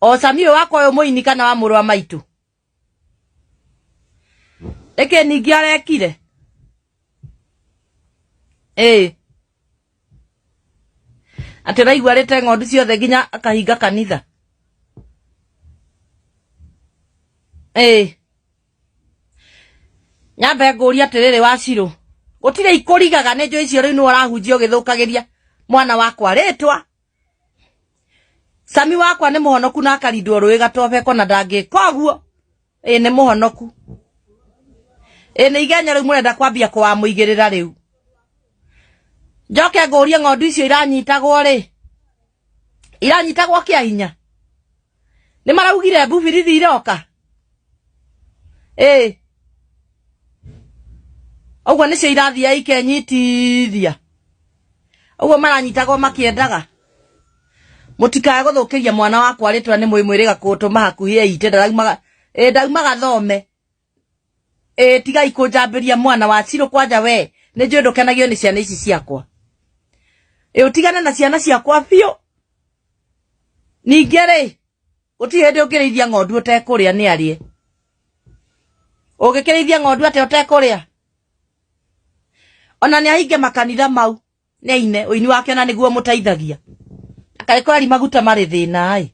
O Sami ũyũ wakwa ũyũ mũini kana wa mũrũ wa maitũ? Nĩkĩ ningĩ arekire? Ĩĩ. Atĩ ũraigua arĩte ng'ondu ciothe nginya akahinga kanitha? Ĩĩ. Nyambe ngũrie atĩrĩrĩ Wacirũ, gũtirĩ ikũrigaga nĩ njũĩ icio rĩu nĩwe ũrahunjia ũgĩthũkagĩria mwana wakwa rĩtwa. Sami wakwa nĩ mũhonoku na akarindwo rũĩ gatobeko na ndangĩka ũguo. Ĩĩ nĩ mũhonoku. Ĩĩ nĩ igenya rĩu mũrenda kwambia kũwamũigĩrĩra rĩu. Njoke ngũrie ng'ondu icio iranyitagwo rĩ, iranyitagwo kĩa hinya? Nĩ maraugire mbu birithi iroka? Ĩĩ. Ũguo nĩcio irathiĩ ikenyitithia. Ũguo maranyitagwo makĩendaga. Mũtikae gũthũkĩria mwana wakwa rĩtwa nĩ mwĩrĩga kũtũma hakuhĩ eite ndaraumaga ĩ ndaumaga thome. Ĩ tigai kũnjambĩria mwana wa Cirũ kwanja we nĩ njũĩ ndũkenagio nĩ ciana ici ciakwa. Ĩ ũtigane na ciana ciakwa biũ. Ningĩ rĩ gũtirĩ hĩndĩ ũngĩrĩithia ng'ondu ũtekũrĩa nĩ arĩe. Ũngĩkĩrĩithia ng'ondu atĩa ũtekũrĩa? Ona nĩ ahinge makanitha mau nĩ aine ũini wake ona nĩguo ũmũteithagia. Kaĩ kweri maguta marĩ thĩna ĩ.